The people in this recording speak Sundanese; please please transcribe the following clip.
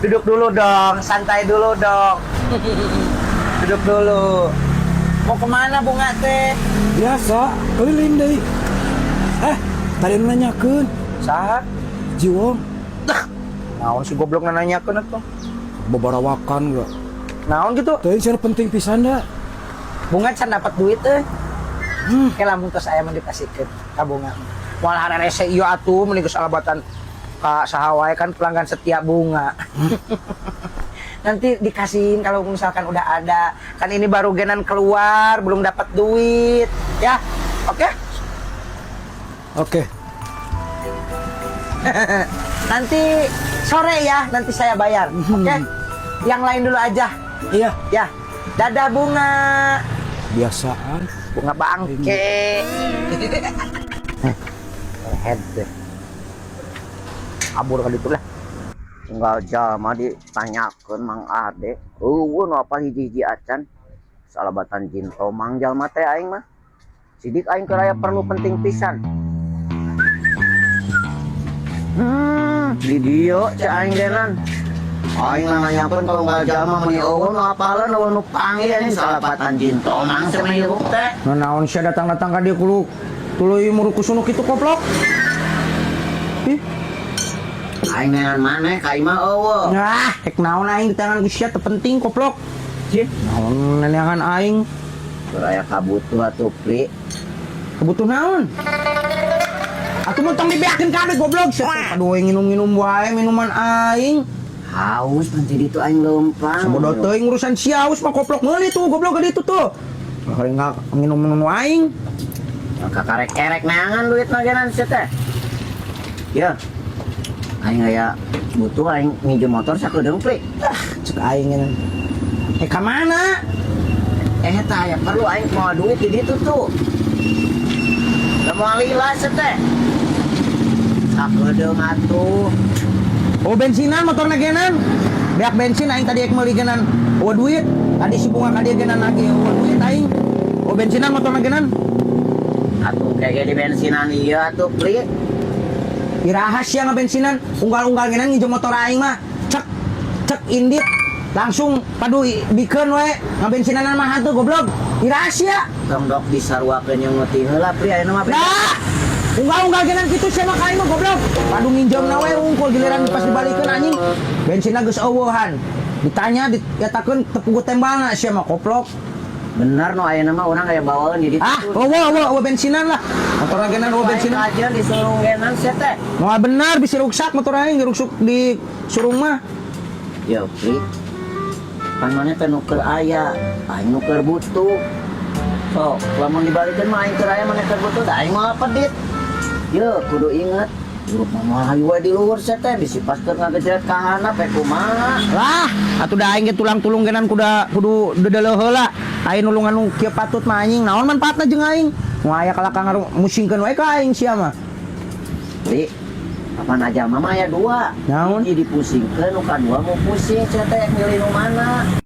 Duduk dulu dong, santai dulu dong. Duduk dulu. Mau kemana, Bunga teh? Biasa, keliling deui. Eh, tadi nu nanyakeun. Saha? Jiwong. Naon si goblok nanyakeun atuh? Bebarawakan gak. Naon gitu? Teuing cenah penting pisan da. Bunga can dapat duit euy. Kayak lamun tos aya mah dipasikeun ka Bunga. Moal hararese ieu atuh, mending geus alabatan ka saha wae kan pelanggan setia Bunga. Nanti dikasihin kalau misalkan udah ada. Kan ini baru genan keluar, belum dapat duit. Ya, oke? Oke. Nanti sore ya, nanti saya bayar. Oke? Yang lain dulu aja. Iya. Ya. Dadah, Bunga. Biasaan. Bunga bangke. Head deh. Kabur kali itu lah. Unggal jalma ditanyakeun Mang Ade. Euweuh nu apa hiji-hiji acan. Salabatan jin tomang jalma teh aing mah. Sidik aing keur aya perlu penting pisan. Di dieu cek aing denan. Aing lah nanyakeun ka unggal jalma meuni euweuh nu apaleun, euweuh nu panggil ini, salabatan jin tomang cenah hirup teh. Nah, naon sia datang-datang ka dieu kudu tuluy muruku sunuk itu, koplok? Ih, Aing neangan maneh ka imah euweuh. Nah, rek naon aing di tangan ku sia, teu penting, koplok. Cih, Naon neangan aing? Keur aya kabutuh atuh, Pri. Kebutuh naon? Atuh mun tong dibeakeun kabeh, goblok. Sia teh aduh nginum-nginum wae minuman aing. Haus nanti ditu aing leumpang. Sabodo teuing urusan sia haus mah, koplok. Meuli tuh, goblok, ka ditu tuh. Kali nggak minum-minum aing. Kakarek-erek neangan duit mah genan sia teh. Ya. Aing aya butuh, aing nginjem motor sakedeung, Pri. Ah, cek aing ini. Eh, ka mana? Eh, eta aya perlu aing mau duit di ditu tuh. Da moal lila sia teh. Sakedeung atuh. Oh, bensinan motorna genan. Beak bensin aing tadi ek meuli genan. Oh, duit. Tadi si Bunga ka dieu genan lagi. Oh, duit aing. Oh, bensinan motorna genan. Atuh kayak di bensinan iya atuh, Pri. Iraha sia ngabensinan? Unggal-unggal genan nginjem motor aing mah. Cek cek indit langsung padu bikeun we ngabensinan mah atuh, goblok. Iraha sia? Tong dok disaruakeun jeung nu ti heula, Pri, ayeuna mah. Nah, unggal-unggal genan kitu sia mah ka aing mah, goblok. Padu nginjemna we unggul, giliran pas dibalikeun anjing bensinna geus euweuhan. Ditanya dinyatakeun teu puguh tembalna sia mah, koplok. Bener nu ayeuna mah urang aya bawaeun di ditu. Ah, euweuh euweuh euweuh bensinan lah. Motor genan euweuh bensinan. Aja disurung genan sia teh. Moal benar bisa ruksak motor aing rusak di surung mah. Ya, Pri. Pan maneh teh nu keur aya, aing nu keur butuh. Sok, lamun dibalikeun mah aing keur aya, maneh keur butuh, da aing moal pedit. Ye, kudu inget. Hirup mah moal hayu we di luhur sia teh, bisi pas keur ngagejret ka handap eh kumaha. Lah, atuh da aing ge tulang-tulung genan kuda kudu dedeleuh heula. Aing nulungan nu kieu patut mah anjing, naon manfaatna jeung aing? Nu aya kalakah musingkeun we ka aing sia mah. Pri, kapan aja mama aya dua. Naon? Hiji dipusingkeun, nu kadua mau pusing sia teh milih nu mana.